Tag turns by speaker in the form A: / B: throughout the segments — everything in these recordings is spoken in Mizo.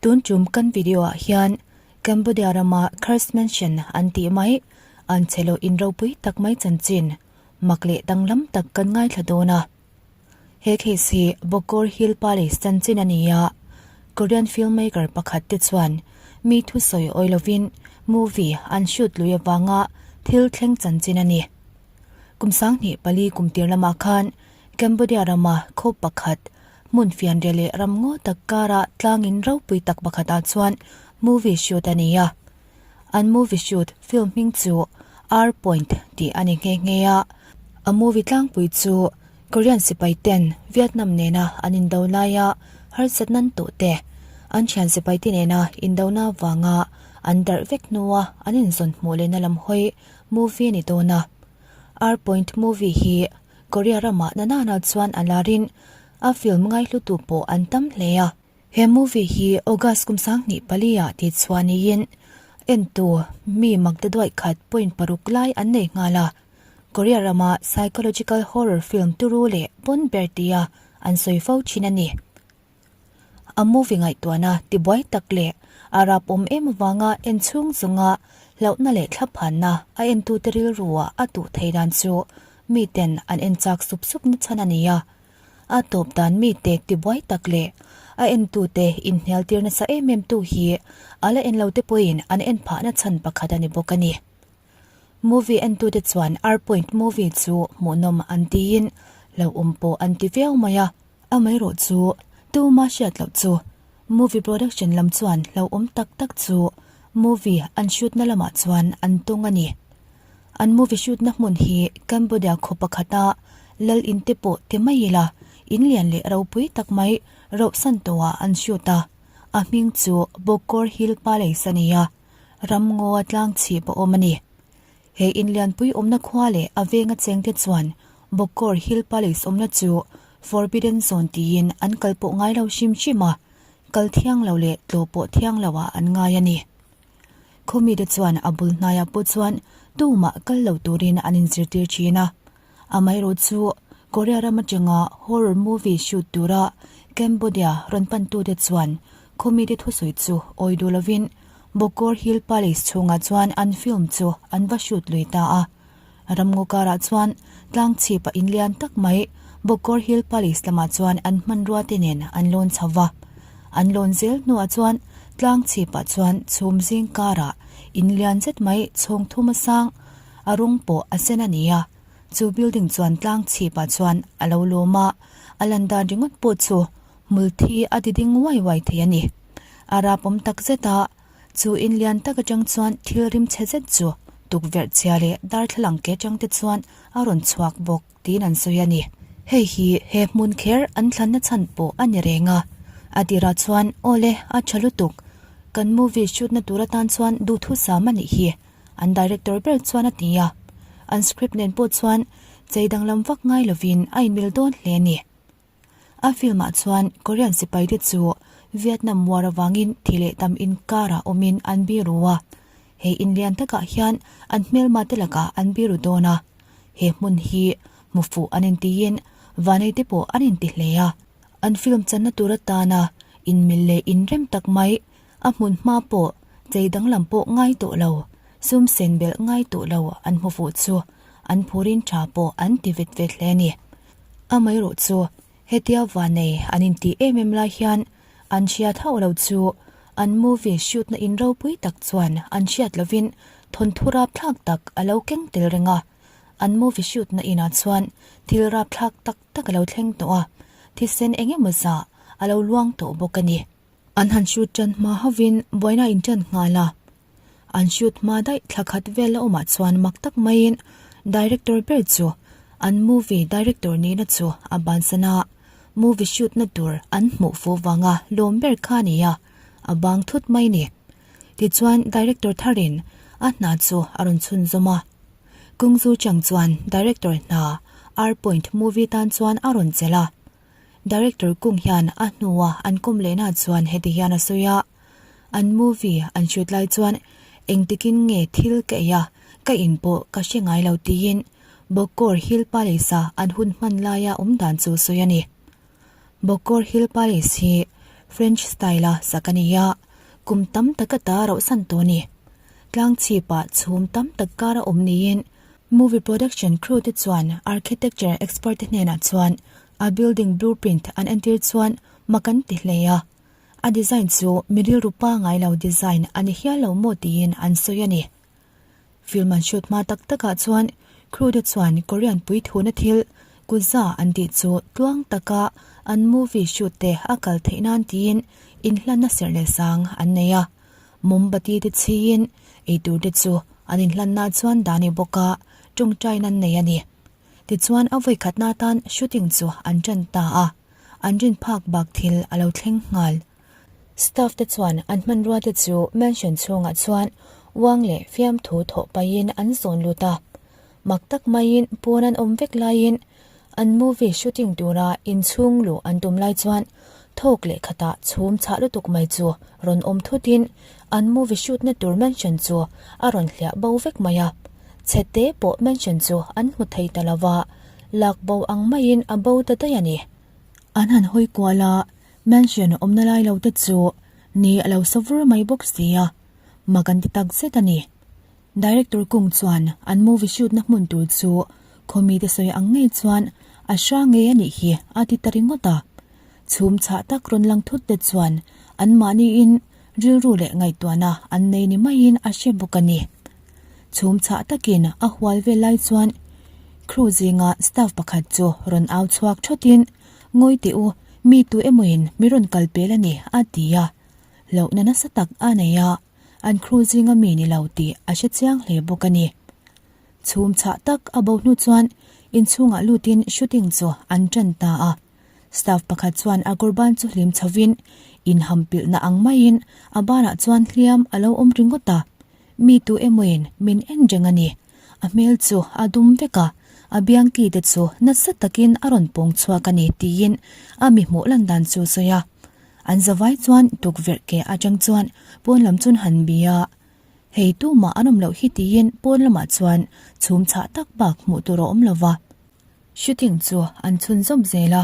A: Tun tum kan video ah hian Cambodia rama Curse Mansion an tih mai an che lo in ropui tak mai chanchin mak leh danglam tak kan ngaithla dawn a. He case hi Bokor Hill Palace chanchin a ni a, Korean filmmaker pakhat te chuan mi thusawi awi lovin movie an shoot lui avanga thil thleng chanchin a ni. Kum 2004 kum tir lamah khan Cambodia rama khaw pakhat hmun fianrial leh ram ngaw tak kara tlangin ropui tak pakhatah chuan movie shoot a ni a. An movie shoot film hming chu R Point tih a ni nghe nghe a. A movie tlangpui chu Korean sipai ten Vietnam nena an indo laia harsat nan tawh te, an thian sipai te nena indona vanga an darh vek hnua an inzawn hmuh lehna lam hawi movie a ni dawn a. R Point movie hi Korea ramah nanana chuan a larin a film ngaihlutu pawh an tam hle a. He movie hi August kum 24 ah tih chhuah niin entu mi makdaduaih khat point paruk lai an nei nghal a. Korea rama psychological horror film turu leh pawn ber tia an sawi fo thin a ni. A movie ngaihtuahna tibuai tak leh a rap awm em avanga en chhung zawnga hlauhna leh thlaphanna a entute rilruah a tuh thei dan chu miten an en chak sup sup na chhan a ni a. A tawp dan mite tibuai tak leh a entute inhnial tir nasa em em tu hi a la en lo te pawhin an en phahna chhan pakhat a ni bawk a ni. Movie entute chuan R Point movie chu hmuhnawm an tiin hlauhawm pawh an ti viau mai a. Amaherawh chu tuma hriat loh chu movie production lam chuan hlauhawm tak tak chu movie an shoot na lamah chuan an tawng a ni. An movie shoot na hmun hi Cambodia khaw pakhata lal in te pawh ti mai ila in lian leh ropui tak mai rohsan tawhah an shoot a, a hming chu Bokor Hill Palace a ni a, ramngaw a tlang chhip a awm a ni. He in lianpui awmna khua leh a venga chengte chuan Bokor Hill Palace awmna chu Forbidden Zone tiin an kal pawh ngai lo hrim hrim a, kal thiang lo leh tlaw pawh thiang lo ah an ngai a ni. Khawmite chuan a bul hnaiah pawh chuan tumah kal lo turin an inzirtir thin a. Amaherawh chu Korea ram atanga horror movie shoot tura Cambodia rawn pantute chuan khawmite thusawi chu awi duh lovin Bokor Hill Palace chhungah chuan an film chu an va shoot lui ta a. Ramngaw karah chuan tlang chhip a inlian tak mai Bokor Hill Palace lamah chuan an hmanrua te nen an lawn chho va. An lawn zel hnuah chuan tlang chhipah chuan chhum zing karah inlian zet mai chhawng thum a sang a rawng pawh a sen a ni a. Chu building chuan tlang chhipah chuan a lo lawm a, a lan dan ringawt pawh chu hmul thi a ti ding uai uai thei a ni. A rapawm tak zet a, chu in lian tak atang chuan thil rim chhe zet chu tukverh chhia leh darthlalang ke atang te chuan a rawn chhuak bawk tiin an sawi a ni. Hei hi he hmun kher an thlanna chhan pawh a ni reng a, a tirah chuan awle a tha lutuk, kan movie shoot na tur atan chuan duhthusam a nih hi. An director ber chuan a ti a, an script nen pawh chuan chei danglam vak ngai lovin a inmil dawn hle a ni. A film ah chuan Korean sipai te chu Vietnam war avangin thi leh tam inkarah awmin an biru a, he in lian takah hian an hmelma te lakah an biru dawn a, he hmun hi hmu fuh an intiin vanei te pawh an inti hle a, an film channa tur atana inmil leh inrem tak mai A hmun hma pawh chei danglam pawh ngai tawh lo, sum sen belh ngai tawh lo an hmu fuh chu an phurin tha pawh an ti vet vet hle a ni. Amaherawh chu hetia vanei an intih em em lai hian an hriat hauh lo chu an movie shoot na in ropui tak chuan an hriat lovin thawnthu rapthlak tak a lo keng tel reng a, an movie shoot na inah chuan thil rapthlak tak tak a lo thleng tawh a, thisen eng emaw zah a lo luang tawh bawk a ni. An han shoot tan hma hovin buaina in tan nghal a. An shoot hma daih thla khat vel la awmah chuan mak tak maiin director ber chu an movie director nihna chu a bansan a, movie shoot na tur an hmuh fuh vanga lawm ber kha a ni a, a bang thut mai ni. Tichuan director tharin a hna chu a rawn chhunzawm a. Kungzu Chang chuan director hna R Point movie tan chuan a rawn chelh a. Director Kung hian a hnua an kawm lehna chuan heti hian a sawi a, An movie an shoot lai chuan engtikin nge thil ka ei a, ka in pawh ka hre ngai lo tiin Bokor Hill Palace a an hun hman laia awm dan chu sawi a ni. Bokor Hill Palace hi. French style-a sak a ni a, kum tam tak ata rauhsan tawh a ni. Tlang chhipah chhum tam tak kar a awm niin movie production crew te chuan architecture expert te hnenah chuan a building blueprint an entir chuan mak an ti hle a. A design chu mi rilru pangai lo design a ni hial lo maw tiin an sawi a ni. Film an shoot hma tak takah chuan crew te chuan Korean puithuna thil kutza an tih chu tluang taka an movie shoot te a kal theih nan tiin inhlanna serh leh sang an nei a. Mombati te chhiin eitur te chu an inhlanna chuan dah a ni bawk a, tawngtaina an nei a ni. Tichuan a vawikhatna atan shooting chu an tan ta a, an rin phak bak thil a lo thleng nghal. Staff te chuan an hmanrua te chu mansion chhungah chuan uang leh fiamthu thawh pahin an zawn lut a. Mak tak maiin pawn an awm vek laiin an movie shooting tura inchhung luh an tum lai chuan thawk leh khatah chhum chhah lutuk mai chu rawn awm thutin an movie shoot na tur mansion chu a rawn hliah bo vek mai a. Chhete pawh mansion chu an hmu thei ta lo va, lak bo ang maiin a bo ta daih a ni. An han hawi kual a, mansion awmna lai lo te chu ni a lo sa vur mai bawk si a, mak an ti tak zet a ni. Director Kung chuan an movie shoot na hmun tur chu khawmite sawi ang ngei chuan a hra ngei a nih hi a ti ta ringawt a. Chhum chhah tak rawn lang thut te chuan an mahniin rilru leh ngaihtuahna an nei ni maiin a hre bawk a ni. Chhum chhah takin a hual vel lai chuan crew zinga staff pakhat chu rawn au chhuak thawtin, Ngawi teh u, mi tu emawin mi rawn kal pel a ni a ti a. Lohna nasa tak a nei a. An crew zinga mi ni lo tih a hre chiang hle bawk a ni. Chhum chhah tak a bo hnu chuan inchhungah lutin shooting chu an tan ta a. Staff pakhat chuan a kawrban chu hlim chhovin inhampilhna ang maiin a banah chuan hliam a lo awm ringawt a. Mi tu emawin min en reng a ni. A hmel chu a dum vek a, a biang ki te chu nasa takin a rawn pawng chhuak a ni tiin a mi hmuh lan dan chu a sawi a. An zavai chuan tukverh ke atang chuan pawn lam chun han bi a, Hei tumah an awm loh hi tiin pawn lamah chuan chhum chhah tak bak hmuh tur a awm lo va. Shooting chu an chhun zawm zel a,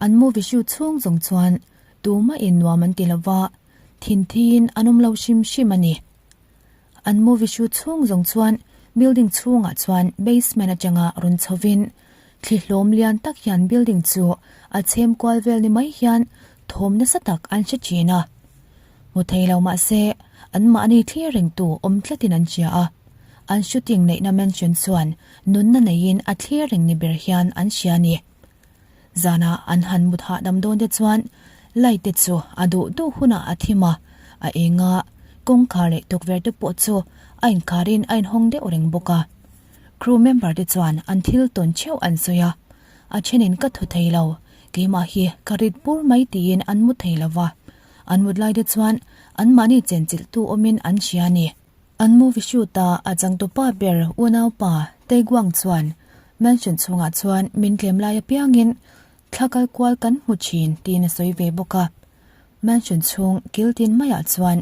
A: an movie shoot chhung zawng chuan tumahin nuam an ti lo va, thinthiin an awm lo hrim hrim a ni. An movie shoot chhung zawng chuan building chhungah chuan basement atanga rawn chhovin thli hlawm lian tak hian building chu a chhem kual vel ni mai hian thawm nasa tak an hre thin a. Hmu thei lo mah se anmahni thlir rengtu awm tlatin an hria a. An shooting neihna mansion chuan nunna neiin a thlir reng ni ber hian an hria a ni. Zanah an han mut hahdam dawn te chuan light te chu a duh duh hunah a thim a, a eng a, kawngkhar leh tukverh te pawh chu a inkharin a inhawng deuh reng bawk a. Crew member te chuan an thil tawn theuh an sawi a, a thenin ka thaw thei lo, keimah hi ka rit bur mai tiin an mu thei lo va, an mut lai te chuan anmahni chenchilhtu awmin an hria a ni. An movie shoot a a changtupa ber unaupa Taeguang chuan mansion chhungah chuan min tlem lai apiangin thla kal kual kan hmu thin tiin a sawi ve bawk a. Mansion chhung kil tin maiah chuan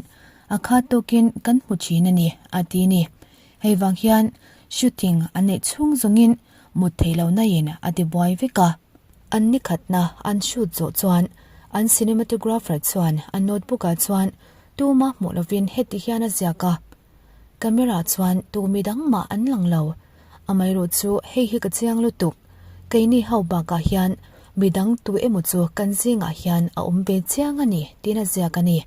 A: a khat tawkin kan hmu thin a ni a ti ni. Hei vang hian shooting an neih chhung zawngin mut theih lo naiin a ti buai vek a. An ni khatna an shoot zawh chuan an cinematographer chuan a notebook ah chuan Tuma hmuh lovin heti hian a ziak a, Camera chuan tu midang mah an lang lo. Amaherawh chu hei hi ka chiang lutuk, keini ho bakah hian midang tu emaw chu kan zingah hian a awm ve chiang a ni tiin a ziak a ni.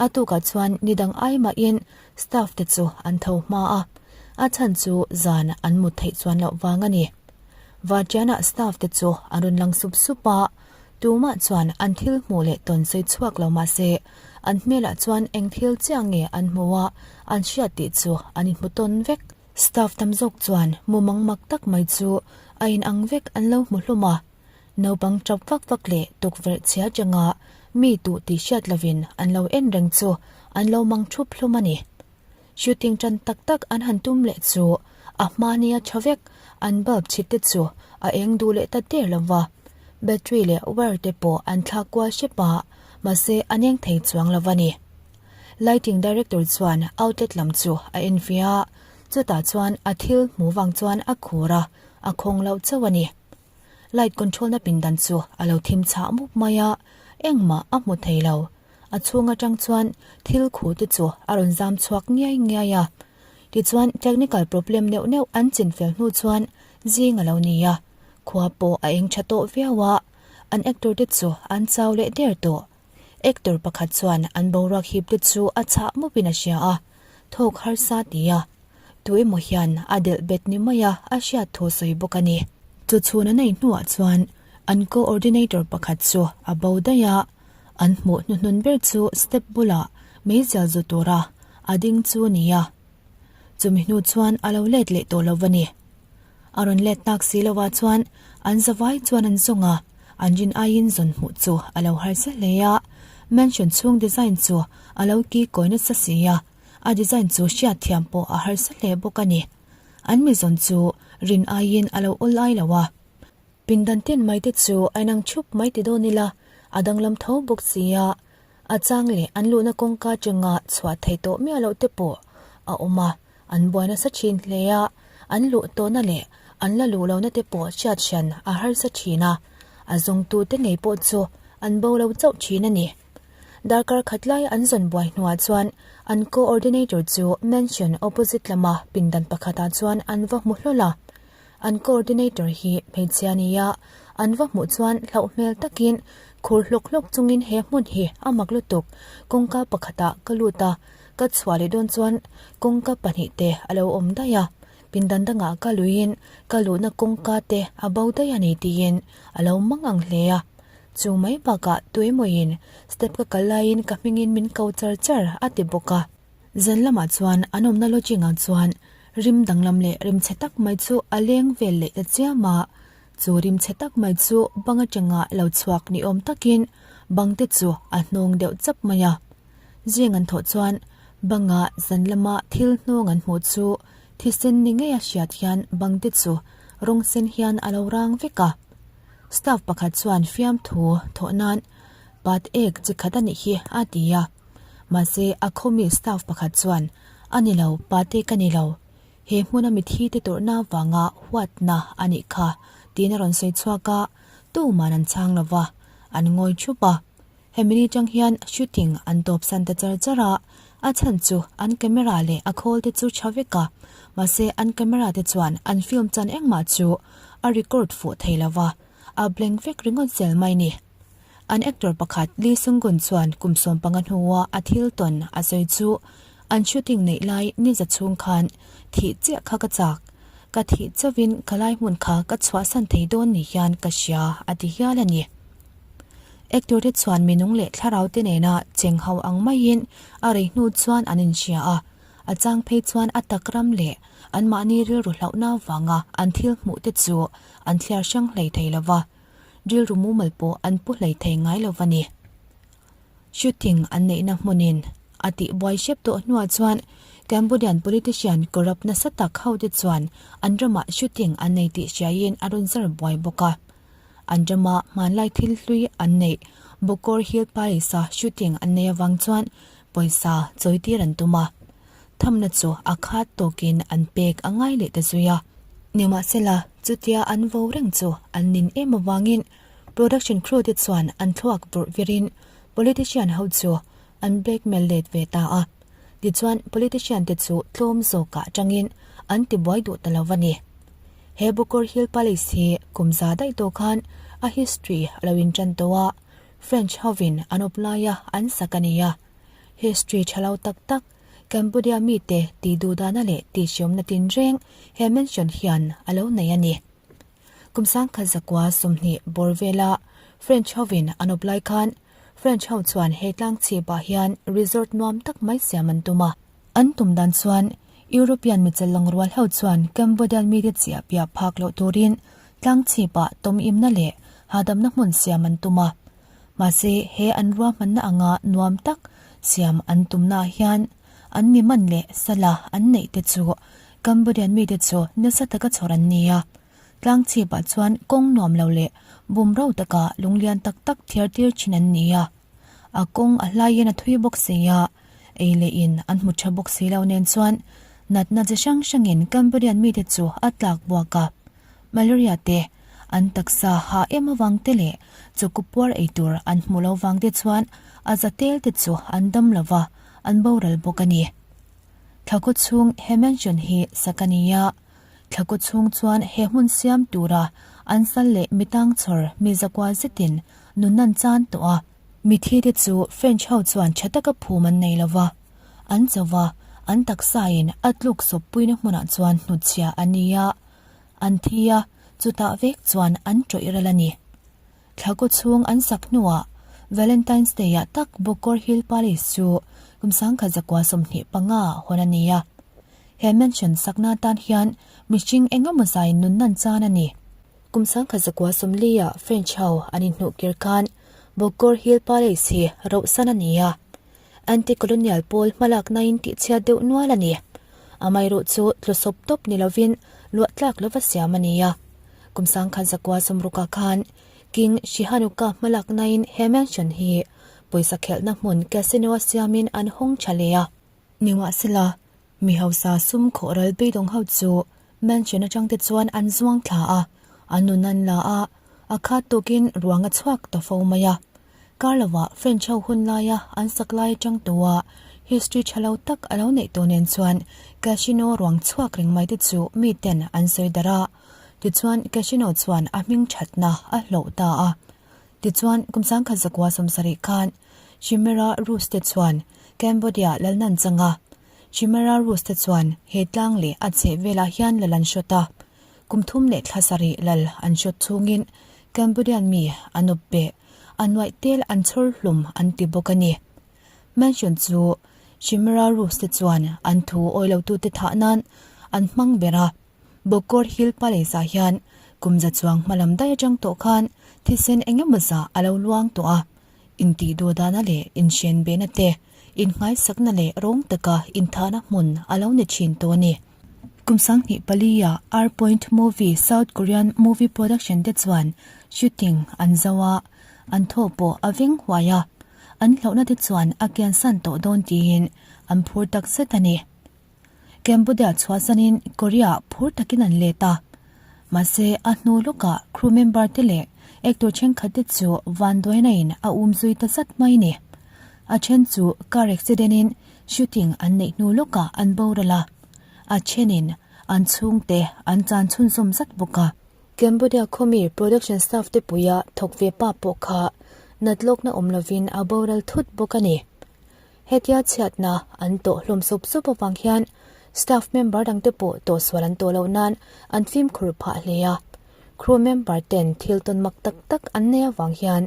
A: A tukah chuan nidang ai mahin staff te chu an tho hma a, a chhan chu zan an mut theih chuan loh vang a ni. Vartianah staff te chu an rawn lang sup sup a, Tumah chuan an thil hmuh leh tawn sawi chhuak lo mah se, an hmelah chuan eng thil chiah nge an hmu a, an hriat tih chu an inhmu tawn vek. Staff tam zawk chuan mumang mak tak mai chu a inang vek an lo hmu hlawm a. Naupang tap vak vak leh tukverh chhia changa mi duh tih hriat lovin an lo en reng chu an lo mang thup hlawm a ni. Shooting tan tak tak an han tum leh chu a hma nia tha vek, an bulb chhit te chu a eng duh leh ta der lo va. Battery leh wire te pawh an thlak kual hrep a, mahse an eng thei chuang lo va ni. Lighting director chuan outlet lam chu a en ve a, chutah chuan a thil hmuh vang chuan a khur a, a khawng loh chauh a ni. Light control na pindan chu a lo thim chhah mup mai a. Engmah a hmu thei lo. A chhung atang chuan thil khu te chu a rawn zam chhuak ngiai ngiai a. Tichuan technical problem neuh neuh an chinfel hnu chuan zing a lo ni a. Khua pawh a eng tha tawh viau a, an actor te chu an chau leh der tawh. Actor pakhat chuan an boruak hip te chu a chhah mupin a hria a, thawk harsa ti a. Tu emaw hian a delh bet ni maia a hriat thu sawi bawk a ni. Chu chhun an ei hnuah chuan an coordinator pakhat chu a bo daih a, an hmuh hnuhnun ber chu step bulah meizial zu tura a ding chu a ni a. Chumi hnu chuan a lo let leh tawh lo va ni. A rawn let tak si lovah chuan an zavai chuan an zawng a, an rin aiin zawn hmuh chu a lo harsa hle a, mansion chhung design chu a lo ki kawi nasa si a. A design chu hriat thiam pawh a harsa hle bawk a ni. An mizawn chu rin aiin a lo awl ai lo a. Pindan tin mai te chu a inang thup mai ti dawn ila, a danglam tho bawk si a. A chang leh an luhna kawngka atanga chhuah theih tawh miah loh te pawh a awm a, an buai nasa thin hle a. An luh tawhna leh an la luh lohna te pawh hriat hran a harsa thin a, a zawngtute ngei pawh chu an bo lo chauh thin a ni. Darkar khat lai an zawn buai hnuah chuan an coordinator chu mansion opposite lama pindan pakhatah chuan an va hmu hlawl a. An coordinator hi hmeichhia a ni a, an va hmuh chuan hlauh hmel takin khur hlawk hlawk chungin he hmun hi a mak lutuk, kawngka pakhatah ka lut a, ka chhuah leh dawn chuan kawngka pahnih te a lo awm daih a, pindan dangah ka luiin ka luhna kawngka te a bo daih a ni tiin a lo mang ang hle a. Chu mai bakah tuemawiin step ka kal laiin ka hmingin min ko char char a ti bawk a. Zan lamah chuan an awmna lodging ah chuan rim danglam leh rim chhe tak mai chu a leng vel leh ta chiam a. Chu rim chhe tak mai chu bang atanga lo chhuak ni awm takin bang te chu a hnawng deuh chap mai a. Zing an thawh chuan banga zan lama thil hnawng an hmuh chu thisen ni ngei a hriat hian bang te chu rawng sen hian a lo rang vek a. Staff pakhat chuan fiamthu thawh nan pat ek chi khat a nih hi a ti a, mahse a khawmi staff pakhat chuan a ni lo, pat ek a ni lo, he hmuna mithi te tawrhna vanga huatna a nih kha tiin a rawn sawi chhuak a, tuman an chhang lo va, an ngawi thup a. Hemi ni tang hian shooting an tawp san ta char char a, a chhan chu an camera leh a khawl te chu tha vek a, mahse an camera te chuan an film chan engmah chu a record fuh thei lo va, a blank vek ringawt zel mai ni. An actor pakhat Lee Sung-gun chuan kum 15 hnua a thil tawn a sawi chu an shooting neih lai ni za chhung khan thih chiah kha ka chak, ka thih chauhin ka lai hmun kha ka chhuahsan thei dawn ni hian ka hria a ti hial a ni. Actor te chuan minung leh thlarau te nena cheng ho ang maiin a rei hnu chuan an inhria a, a chang phei chuan a tak ram leh anmahni rilru hlauhna vanga an thil hmuh te chu an thliar hrang hlei thei lo va, rilru mumal pawh an pu hlei thei ngai lo va ni. Shooting an neihna hmunin a tihbuai hrep tawh hnuah chuan Cambodian politician corrupt nasa tak hote chuan an ramah shooting an nei tih hriaiin a rawn zar buai bawk a. An rama hmanlai thil hlui an neih Bokor Hill Palace-a shooting an nei avang chuan pawisa chawitir an tum a, thamna chu a khat tawkin an pek a ngai leh ta zui a. Nimahsela, chutia an vo reng chu an nin em avangin production crew te chuan an thluak vawrh virin politician ho chu an blackmail let ve ta a. Tichuan, politician te chu tlawm zawkah atangin an tibuai duh ta lo va ni. He Bokor Hill Palace hi kum za daih tawh khan a history a lo intan tawh a, French hovin an awp laia an sak a ni a. History tha lo tak tak, Cambodia mite tih duhdahna leh tihhriawmna tinreng he mansion hian a lo nei a ni. Kum 1920 bawr vela French hovin an awp lai khan French ho chuan he tlang chhipah hian resort nuam tak mai siam an tum a. An tum dan chuan European michal lang rual ho chuan Cambodian mite chiah piah phak loh turin tlang chhipah tawmimna leh hahdamna hmun siam an tum a. Mahse, he an ruahmanna anga nuam tak siam an tumnaah hian an mi man leh sala an neih te chu Cambodian mite chu nasa taka chhawr an ni a. Tlang chhipah chuan kawng nuam lo leh bumro taka lunglian tak tak thiar tir thin an ni a. A kawng a hlaiin a thui bawk si a, ei leh in an hmu tha bawk si lo nen chuan natna chi hrang hrangin Cambodian mite chu a tlak buak a. Malaria te, An taksa hah em avang te leh chawku puar ei tur an hmuh lo vang te chuan a za tel te chu an dam lo va, an boral bawk a ni. Thlakaw chhung he mansion hi sak a ni a, thlakaw chhung chuan he hmun siam tura an sal leh mitang chhawr mi zakua zetin nun an chan tawh a. Mithi te chu French ho chuan tha taka phum an nei lo va, an cho va, an taksain a tluk sawp puina hmunah chuan hnutchhiah a ni a, an thi a, chutah vek chuan an tawih ral a ni. Thlakaw chhung an sak hnuah Valentine's Day-ah tak Bokor Hill Palace chu kum 1925 ah hawn a ni a. He mansion sakna atan hian mihring eng emaw zaiin nun nan chan a ni. Kum 1940 ah French ho an inhnuh kir khan Bokor Hill Palace hi rohsan a ni a. Anti-colonial pawl hmalaknain tihchhiat deuh nual a ni. Amaherawh chu tlusawp tawp ni lovin luah tlak lova siam a ni a. Kum 1960 khan King Shihanuka hmalaknain he mansion hi pawisa khelhna hmun casino a siamin an hawng tha leh a. Nimahsela, Mi hausa sum khawh ral beidawng ho chu mansion atang te chuan an zuang thla a, an nun an la a, a khat tawkin ruang a chhuak ta fo mai a. Kar lovah French ho hun laia an sak lai atang tua history tha lo tak a lo neih tawh nen chuan casino ruang chhuak reng mai te chu mi ten an sawi darh a. Tichuan casino chuan a hming thatna a hloh ta a. Tichuan kum 1970 khan Chimera Rouge te chuan Cambodia lalnan changa Chimera Rouge te chuan he tlang leh a chheh velah hian lal an hrawt a. Kum thum leh thla sarih lal an hrawt chhungin Cambodian mi an awp beh, a nuaih tel an chhawr hlum an ti bawk a ni. Mansion chu Chimera Rouge te chuan an thu awilotute thah nan an hmang ber a. Bokor Hill Palace ah hian kum za chuang hmalam daih atang tawh khan thisen eng emaw zah a lo luang tawh a. Intihduhdana leh inhrianbehna te, innghaisakna leh rawng taka inthahna hmun a lo ni thin tawh a ni. Kum 2004 ah R Point Movie South Korean movie production te chuan shooting an zo a, an thaw pawh a veng huai a, an hlauhna te chuan a kiansan tawh dawn tiin an phur takzet a ni. Cambodia chhuahsanin Korea phur takin an let a. Mahse, a hnu lawkah crew member te leh actor thenkhat te chu vanduaina in a um zui ta zat mai ni. A then chu car accident in shooting an neih hnu lawkah an boral a. A thenin an chhungte an chan chhunzawm zat bawk a. Cambodia khawmi production staff te puia thawk ve pa pawh kha nat lawkna awm lovin a boral thut bawk a ni. Hetia chhiatna an tawh hlawm sup sup avang hian staff member dangte pawh tawhsual an tawh loh nan an fimkhur phah hle a. Crew member ten thil tawn mak tak tak an nei avang hian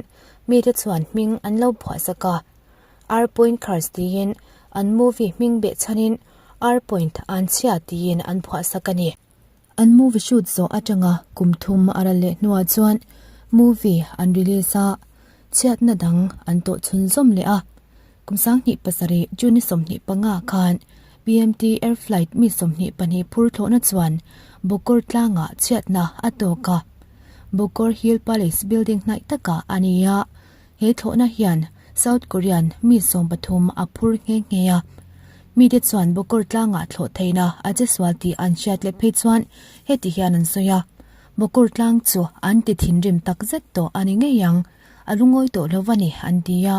A: mite chuan hming an lo phuahsak a. R Point Curse tiin an movie hming behchhanin R Point Anchhia tiin an phuahsak a ni. An movie shoot zawh atanga kum thum a ral leh hnuah chuan movie an release a, chhiatna dang an tawh chhunzawm leh a. Kum 27 June 25 khan PMT Air Flight mi 22 phur thlawhna chuan Bokor tlangah chhiatna a tawk a. Bokor Hill Palace building hnaih takah a ni a. He thlawhna hian South Korean mi 13 a phur nghe nghe a. Mite chuan Bokor tlangah thlawh theihna a che sual tih an hriat leh phei chuan heti hian an sawi a, Bokor tlang chu an ti thinrim tak zet tawh a ni ngei ang, a lungawi tawh lo a ni an ti a.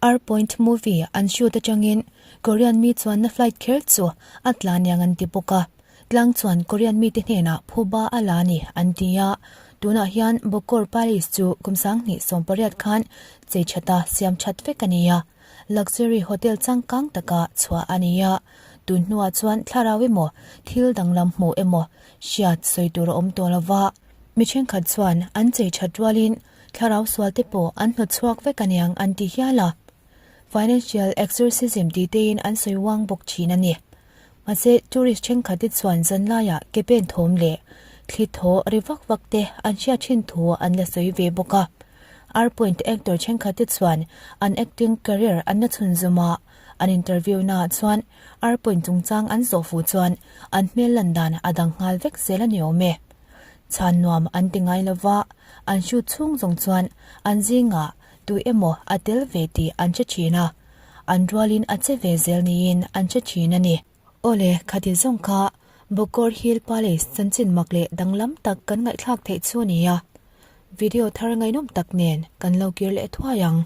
A: R Point movie an shoot atangin Korean mi chuanna flight kher chu a tla niang an ti bawk a. Tlang chuan Korean mite hnenah phuba a la ni an ti a, tunah hian Bokor Palace chu kum 2018 khan chei thata siam that vek a ni a, luxury hotel changkang taka chhuah a ni a, tun hnuah chuan thlarau emaw thil danglam hmuh emaw hriat sawi tur a awm tawh lo va, mi thenkhat chuan an chei that rualin thlarau sual te pawh an hnawtchhuak vek aniang an ti hial a. Financial exorcism tih tein an sawi uang bawk thin a ni. Mahse, tourist thenkhat te chuan zanlaiah ke pen thawm leh thli thaw ri vak vak te an hriat thin thu an la sawi ve bawk a. R Point actor thenkhat te chuan an acting career an la chhunzawm a, an interview naah chuan R Point chungchang an zawh fu chuan an hmel lan dan a dang nghal vek zel a ni awm e. Chhan nuam an ti ngai lova, an shoot chhung zawng chuan an zingah Tu emaw a tel ve tih an hre thin a, an rualin a che ve zel niin an hre thin a ni. Awle, khati zawng kha Bokor Hill Palace chanchin mak leh danglam tak kan ngaihthlak theih chu a ni a. Video thar ngaihnawm tak nen kan lo kir leh thuai ang.